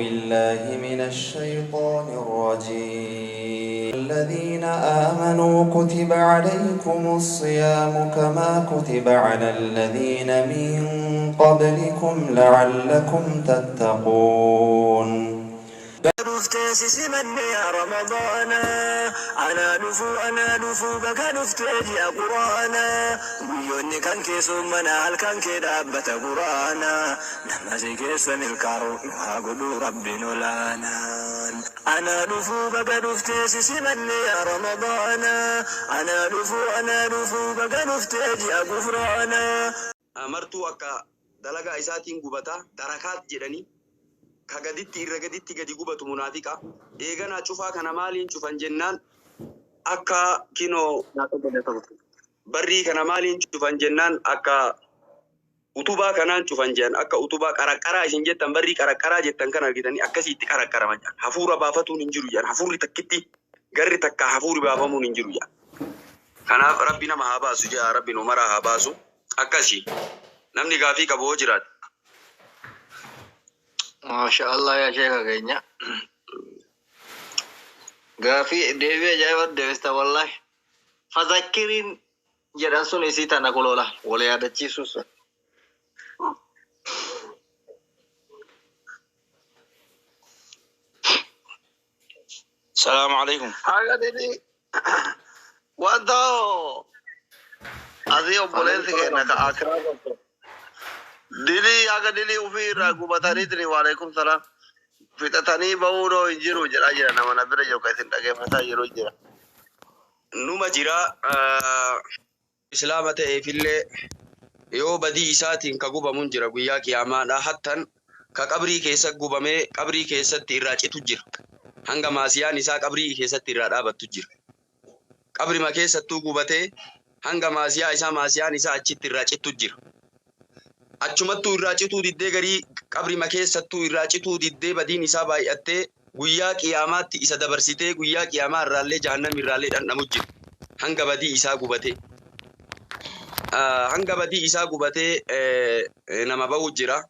بالله من الشيطان الرجيم. الذين آمنوا كتب عليكم الصيام كما كتب على الذين من قبلكم لعلكم تتقون. Dhuftee sisimanne yaa Ramadaana, anaa dhufuu, anaa dhufuu, baga dhuftee ji'a Quraana. Guyyoonni kan kee soomana, halkan kee dhaabbata Quraana. Nama si keessa milkaa'u nu haa godhu Rabbiin olaanaan. Anaa dhufuu, baga dhuftee sisimanne yaa Ramadaana, anaa dhufuu, anaa dhufuu, baga dhuftee ji'a gufraana. Martuu akka dalagaa isaatiin gubata darakaat jedhanii ka gaditti irra gaditti gadi gubatu munaafiqa. Eeganaa cufaa kana maaliin cufan jennaan, akka kinoo barrii kana maaliin cufan jennaan, akka utubaa kanaan cufan jedhan. Akka utubaa qaraqqaraa isin jettan, barrii qaraqqaraa jettan kan argitanii akkasitti qaraqqaraman jedhan. Hafuura baafatuun hin jiru jedhan. Hafuurri takkitti garri takka hafuurri baafamuun hin jiru jedhan. Kanaaf Rabbi nama haa baasu jedha, Rabbi nu maraa haa baasu. Akkasi, namni gaafii qabu hoo jiraate. Maasha Allah yaa sheeka keenya. Gaafii deebii ajaa'iba deebista wallahi. Fazakkiriin jedhan sun isii tana kuloola wal yaadachiisuu sun. Salaamu alaikum. Haga didi wanta asii obboleessi keenya ka akiraa tokko. Dilii haga dilii ofii irraa gubataniitini, waalaikum salaam, fixatanii bahuu hin jiru jedhaa jira. Nama na bira jiru kan isin dhageeffataa jiru jira. Numa jira. Islaama ta'eefillee yoo badii isaatiin ka gubamun jira guyyaa kiyaamaadha. Hattan ka qabrii keessa gubamee qabrii keessatti irraa citu jira. Hanga maasiyaan isaa qabrii keessatti irraa dhaabattu jira. Qabrima keessattuu gubatee hanga maasiyaa isaa maasiyaan isaa achitti irraa cittu jira. Achumattuu irraa cituu diddee, garii qabrima keessattuu irraa cituu diddee, badiin isaa baay'attee guyyaa qiyaamaatti isa dabarsitee guyyaa qiyaamaa irraallee jahannam irraallee dhandhamu jira. Hanga badii isaa gubatee. Hanga badii isaa gubatee nama bahu jira.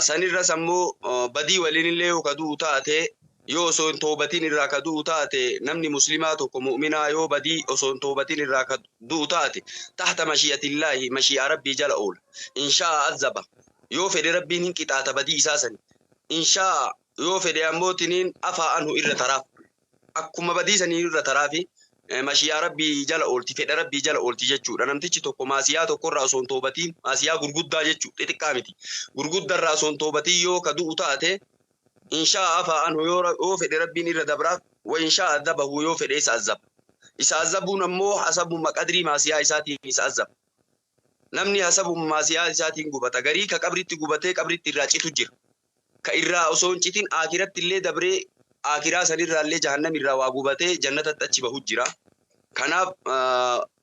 Sanirras ammoo badii waliinillee yoo ka du'u taate, yoo osoo hin toobatin irraa ka du'u taate, namni muslimaa tokko mu'minaa yoo badii osoo hin toobatin irraa ka du'u taate, tahta mashi'atillaahi, mashi'a Rabbii jala oola. In shaa'a azaba, yoo fedhe Rabbiin hin qixaata badii isaa sani. In shaa'a, yoo fedhe ammoo tiniin afaa anhu, irra taraaf. Akkuma badii sanii irra taraafi mashi'aa Rabbii jala oolti, fedha Rabbii jala oolti jechuudha. Namtichi tokko maasiyaa tokkorraa osoo hin toobatiin, maasiyaa gurguddaa jechuu, xixiqqaa miti, gurguddarraa osoo hin toobatiin yoo ka du'u taate, in shaa'a afaa anhu, yoo fedhe Rabbiin irra dabraaf, wa in shaa'a azabahu, yoo fedhe isa azaba. Isa azabuun ammoo hasabuma qadrii maasiyaa isaatiin isa azaba. Namni hasabuma maasiyaa isaatiin gubata. Garii ka qabritti gubatee qabritti irraa citu jira. Ka irraa osoo hin citin aakiratti illee dabree aakiraa sanirraa illee jahannam irraa waa gubatee jannatatti achi bahu jira. Kanaaf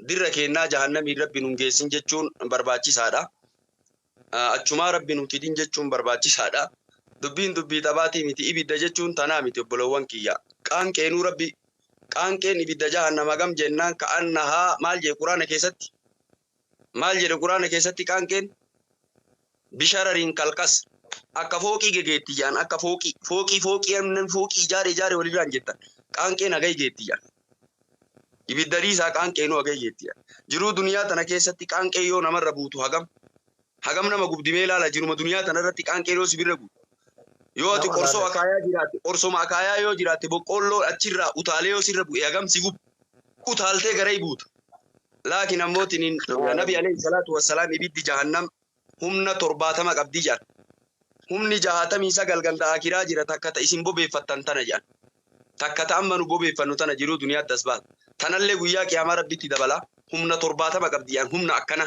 dirra keennaa jahannamiin Rabbi nun geessin jechuun barbaachisaadha. Achumaa Rabbi nun fidin jechuun barbaachisaadha. Dubbiin dubbii taphaatii miti. Ibidda jechuun tanaa miti, obbolowwan kiyya. Qaanqeenuu Rabbi qaanqeen ibidda jahannama gam jennaan, ka'annahaa maal jedhe Quraana keessatti? Maal jedhe Quraana keessatti? Qaanqeen bisharariin kalqas akka fooqii gegeetti jedhan. Akka fooqii fooqii fooqii namni fooqii ijaare ijaare walirraan jettan qaanqeen hagai geetti jedhan. Ibidda dhiisaa, qaanqeenuu hagai geetti jedhan. Jiruu duniyaa tana keessatti qaanqee yoo namarra buutu hagam hagam nama gubdimee ilaala. Jiruma duniyaa tana irratti qaanqee yoo sibirra buutu, yoo ati qorsoo akaayaa jiraatte, qorsoma akaayaa yoo jiraatte, boqqoolloo achirraa utaalee yoo sirra bu'e hagam si gubu, utaaltee garai buuta. Laakiin ammoo tiniin Nabi alayhi salaatu wassalaam ibiddi jahannam humna 70 qabdi jedhan. Humni 69 ganda akiraa jira, takka ta isin bobeeffattan tana jedhan. Takka ta amma nu bobeeffannu tana jiruu duniyaatti as baata. Tanallee guyyaa qiyaamaa Rabbitti dabala. Humna 70 qabdi jedhan, humna akkana.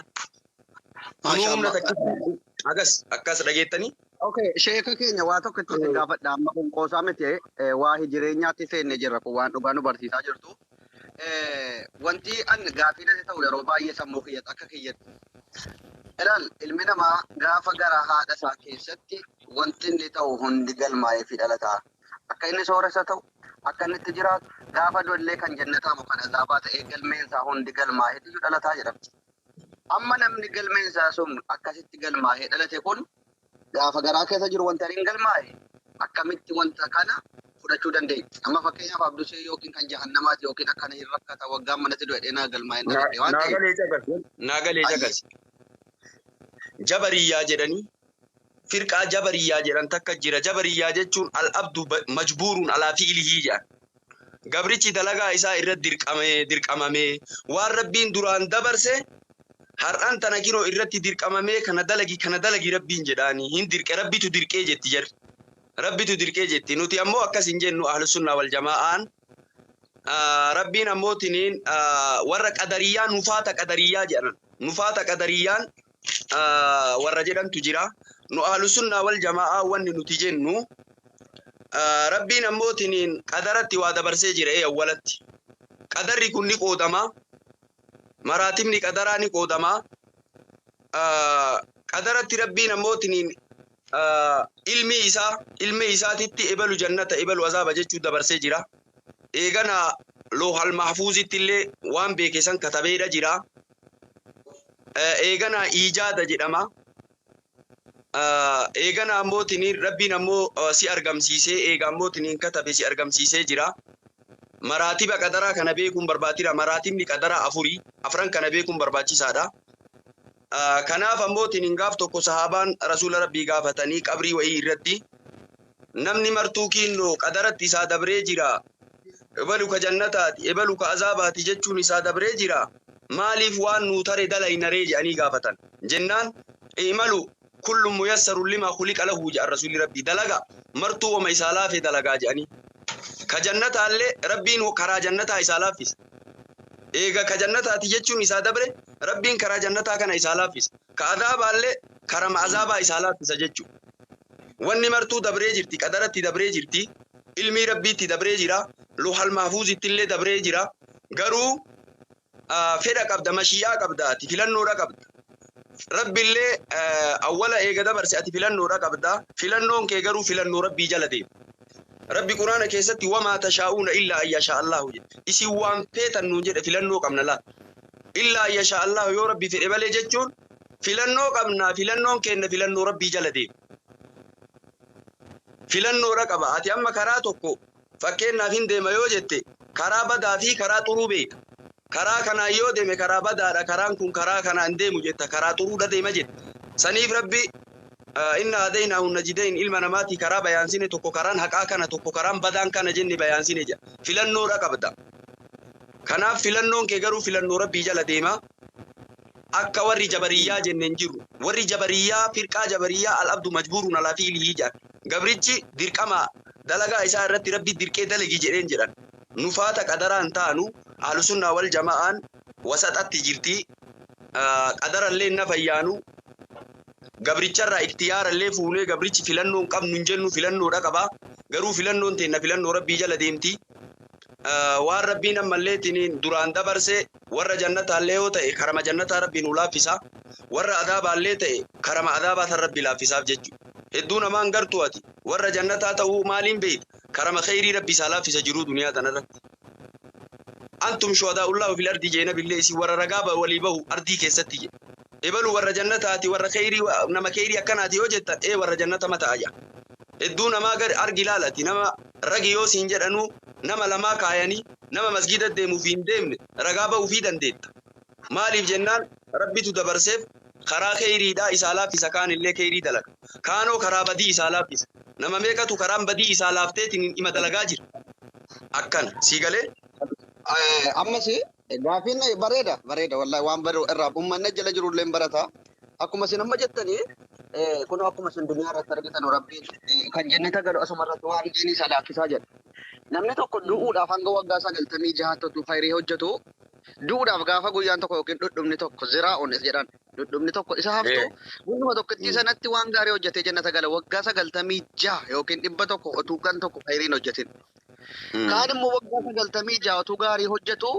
Kunuu humna takkitti agas akkas dhageettanii. Okay, sheeka keenya, waa tokko itti isin gaafadha. Amma kun qoosaa miti, waa jireenyaatti seenne jirra, kun waan dhugaa nu barsiisaa jirtu. Wanti an gaafii natti ta'u yeroo baay'ee sammuu kiyyatti akka kiyyatti. Ilaal, ilmi namaa gaafa gara haadha isaa keessatti wanti inni ta'u hundi galmaa'ee fi dhalataa. Akka inni sooressa ta'u, akka inni itti jiraatu, gaafa dollee kan jannataa moo kan azaabaa ta'ee galmeen isaa hundi galmaa'eetu dhalataa jedhama. Amma namni galmeen isaa sun akkasitti galmaa'ee dhalate kun gaafa garaa keessa jiru wanta hin galmaa'e Akkamitti wanta kana fudhachuu dandeenya? Amma fakkeenyaaf Abdusee yookiin kan jahannamaati yookiin akkana hin rakkata waggaa manatti du'e dheena galmaa hin dhaladhe waan ta'eef. Naagalee caqas. Naagalee caqas. Jabariyyaa jedhanii firqaa jabariyyaa jedhan takka jira. Jabariyyaa jechuun al-abdu majbuuruun alaa fi'ilihii jedhan. Gabrichi dalagaa isaa irratti dirqamamee waan Rabbiin duraan dabarse har'aan tana kinoo irratti dirqamamee kana dalagi kana dalagi Rabbiin jedhaanii hin dirqe, Rabbitu dirqee jetti jarri. Rabbitu dirqee jetti. Nuti ammoo akkas hin jennu, ahlu sunnaa wal jamaa'aan. Rabbiin ammoo tiniin warra qadariyyaa, nufaata qadariyyaa jedhan. Nufaata qadariyyaan warra jedhantu jira. Nu ahlu sunnaa wal jamaa'aa wanni nuti jennu, Rabbiin ammoo tiniin qadaratti waa dabarsee jira ee awwalatti. Qadarri kun ni qoodama. Maraatibni qadaraa ni qoodama. Qadaratti Rabbiin ammoo tiniin ilmi isaa ilmi isaatitti ebalu jannata ebalu azaaba jechuu dabarsee jira. Eegana loohal mahfuuzitti illee waan beeke san katabeedha jira. Eegana iijaada jedhama. Eegana ammoo tiniin Rabbiin ammoo si argamsiisee eega ammoo tiniin katabe si argamsiisee jira. Maraatiba qadaraa kana beekuun barbaachisa. Maraatibni qadaraa afurii, afran kana beekuun barbaachisaadha. Kanaaf ammoo tiniin gaaf tokko sahaabaan rasuula Rabbii gaafatanii qabrii wayii irratti namni martuu kinnoo qadaratti isaa dabree jira. Ebalu ka jannataati, ebalu ka azaabaati jechuun isaa dabree jira. Maaliif waan nuu tare dalaynaree jedhanii gaafatan. Jennaan imalu kullu muyassarun lima khuliqa lahu jedhan rasuulli Rabbii. Dalaga martuu wama isaa laafe dalagaa jedhanii. Ka jannataallee Rabbiin karaa jannataa isaa laaffisa. Eega ka jannataati jechuun isaa dabre Rabbiin karaa jannataa kana isaa laaffisa. Ka azaabaallee karama azaabaa isaa laaffisa jechuudha. Wanni martuu dabree jirti, qadaratti dabree jirti, ilmii Rabbiitti dabree jira, luhal mahfuuzitti illee dabree jira. Garuu fedha qabda, mashii'aa qabda, ati filannoodha qabda. Rabbiillee awwala eega dabarse ati filannoodha qabda. Filannoon kee garuu filannoo Rabbii jala deema. Rabbi Quraana keessatti wamaa tashaa'uuna illaa an yashaa Allahu jedhe. Isin waan feetan nuun jedhe, filannoo qabna laal. Illaa an yashaa Allahu, yoo Rabbi fedhe malee jechuun filannoo qabna, filannoon keenya filannoo Rabbii jala deema. Filannoodha qaba. Ati amma karaa tokko fakkeenyaaf hin deema yoo jette, karaa badaa fi karaa xuruu beekta. Karaa kanaan yoo deeme karaa badaadha, karaan kun karaa kanaan deemu jetta, karaa xuruudha deema jetta. Saniif Rabbi inna hadaynaahu najidayn ilma namaati karaa bayaansine, tokko karaan haqaa kana, tokko karaan badaan kana jenne bayaansine jedha. Filannoodha qabda. Kanaaf filannoon kee garuu filannoo Rabbii jala deema. Akka warri jabariyyaa jenne hin jiru. Warri jabariyyaa, firqaa jabariyyaa, al-abdu majbuurun alaa fi'ilihi jedhan. Gabrichi dirqama dalagaa isaa irratti Rabbi dirqee dalagi jedheen jedhan. Nufaata qadaraan taanu, ahlu sunnaa wal jama'aan wasaxatti jirti. Qadarallee na fayyaanu. Gabricharraa iktiyaarallee fuunee gabrichi filannoo hin qabnu hin jennu, filannoodha qaba. Garuu filannoon teenna filannoo Rabbii jala deemti. Waan Rabbiin ammallee tiniin duraan dabarse warra jannataallee yoo ta'e karama jannataa Rabbi nuu laaffisa. Warra adaabaallee ta'e karama adaabaa san Rabbi laaffisaaf jechuudha. Hedduu namaan gartuu ati warra jannataa ta'uu maaliin beekta? Karama kheyrii Rabbi isaa laaffisa jiruu duniyaa tanarratti. Antum shuhadaa'ullaahu fil ardi jee nabillee, isin warra ragaa walii bahu ardii keessatti jedhe. Ebalu warra jannataati, warra kheyrii, nama kheyrii akkanaati yoo jettan, ee warra jannata mataa jedha. Hedduu namaa gad argi ilaalati, nama ragi yoo siin jedhanuu nama lamaa kaayanii nama masgiida deemuuf hin deemne ragaa bahuufii dandeetta. Maaliif jennaan Rabbitu dabarseef, karaa kheyriidhaa isaa laaffisa, kaan illee kheyrii dalaga. Kaanoo karaa badii isaa laaffisa. Nama meeqatu karaan badii isaa laafteetiin ima dalagaa jira. Akkana sii galee? Ammas gaafiin bareeda bareeda, wallahi waan bareedu irraa uummanni jala jirullee barata. Akkuma isin amma jettanii kun akkuma isin duniyaa irratti argitan Rabbiin kan jannata galu asuma irratti waan diinii isaa laaffisaa jedha. Namni tokko du'uudhaaf hanga waggaa 96tti utuu khayrii hojjetu, du'uudhaaf gaafa guyyaan tokko yookiin dhudhubni tokko ziraa'uun jedhan dhudhubni tokko isa haftu, guyyuma tokkittii sanatti waan gaarii hojjetee jannata gala waggaa 96 yookiin 100 utuu kan tokko khayriin hojjetin. Kaan immoo waggaa 96 utuu gaarii hojjetu,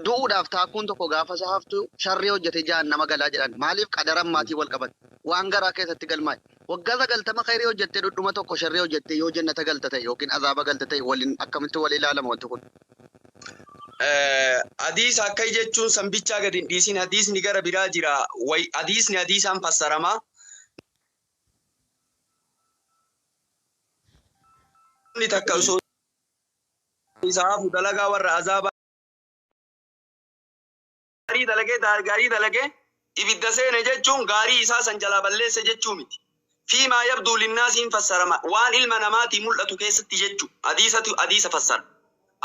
du'uudhaaf taakuun tokko gaafa isa haftu sharrii hojjetee jahannama galaa jedhan. Maaliif? Qadaran maatii wal qaban. Waan garaa keessatti galmaa'e. Waggaa 90 khayrii hojjettee dhudhuma tokko sharrii hojjettee yoo jannata galta ta'e yookiin azaaba galta ta'e, waliin akkamitti wal ilaalama wanti kun? Hadiisa akkai jechuun sanbichaa gadi hin dhiisin, hadiisni gara biraa jira. Hadiisni hadiisaan fassarama. Namni takka osoo isaa hafu dalagaa warra azaabaa gaarii dalagee gaarii dalagee ibidda seene jechuun gaarii isaa san jalaa balleesse jechuu miti. Fiimaa yabduu linnaasiin fassarama waan ilma namaatii mul'atu keessatti jechu hadiisatu hadiisa fassara.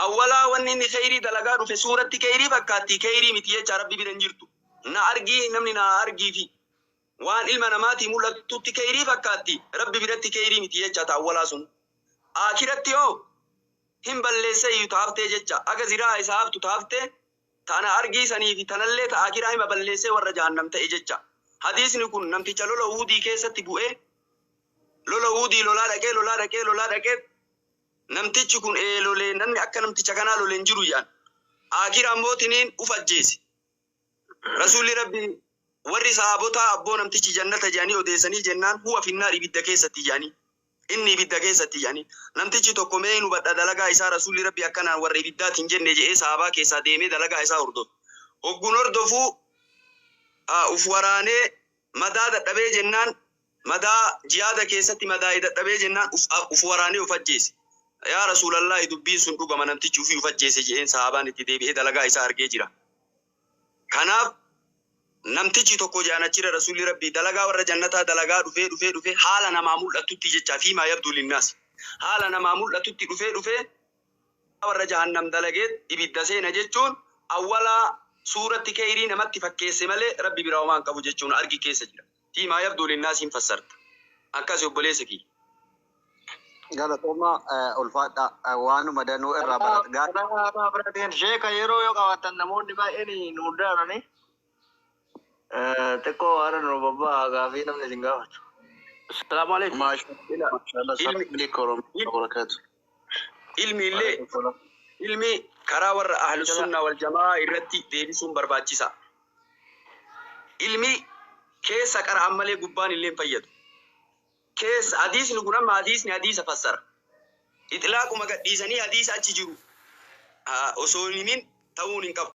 Awwalaa wanni inni kheyrii dalagaa dhufe suuratti kheyrii fakkaatti kheyrii miti jecha Rabbi bira hin jirtu. Na argii namni na argii fi waan ilma namaatii mul'atutti kheyrii fakkaatti Rabbi biratti kheyrii miti jecha ta awwalaa sun. Akiratti hoo hin balleesse iyyuu taaftee jecha aga ziraa isaa haftu taaftee tana argii sanii fi tanallee ta akiraa hima balleessee warra jahannam ta'e jecha. Hadiisni kun namticha lola Uhudii keessatti bu'ee lola Uhudii lolaa dhaqee lolaa dhaqee lolaa dhaqee namtichi kun ee lolee namni akka namticha kanaa lolee hin jiru jedhan. Akira ammootiniin uf ajjeese. Rasuulli Rabbi warri sahaabotaa abboo namtichi jannata jedhanii odeessanii jennaan huwa finnaar ibidda keessatti jedhanii. Inni ibidda keessatti jedhanii. Namtichi tokko mee hin hubadha dalagaa isaa Rasuulli Rabbi akkanaan warra ibiddaatti hin jenne jedhee sahaabaa keessaa deemee dalagaa isaa hordofe. Hogguun hordofuu uf waraanee madaa dadhabee jennaan madaa jihaada keessatti madaa'e dadhabee jennaan uf waraanee uf ajjeese. Yaa Rasuulallahi dubbiin sun dhugama namtichi ufii uf ajjeese jedheen sahaabaan itti deebi'ee dalagaa isaa argee jira. Kanaaf namtichi tokko jedhan achirra Rasuulli Rabbii dalagaa warra jannataa dalagaa dhufee dhufee dhufee haala namaa mul'atutti jecha fiimaa yabduu linnaas. Haala namaa mul'atutti dhufee dhufee warra jahannam dalagee ibidda seena jechuun awwalaa suuratti kheyrii namatti fakkeesse malee Rabbi biraa homaa hin qabu jechuun argi keessa jira. Fiimaa yabduu linnaas hin fassarta. Akkas obboleessa kiyya. Galatooma ulfaadha waanuma danuu irraa barata. Karaa biraatiin sheeka yeroo yoo qabaatan namoonni baay'een nu daarani xiqqoo haara nu bobba'aa gaafii namni isin gaafatu. Assalamu alaikum. Ila Maashaallah. ilmi Assalamu alaikum warahmatullahi wabarakatuh. Ilmi illee ilmi karaa warra ahlus sunna wal jamaa irratti deebisuun barbaachisa. Ilmi keessa qara'an malee gubbaan illee hin fayyadu. Keessa hadiisni kun amma hadiisni hadiisa fassara. Itlaaquma gadhiisanii hadiisa achi jiru osoo hin himin ta'uun hin qabu.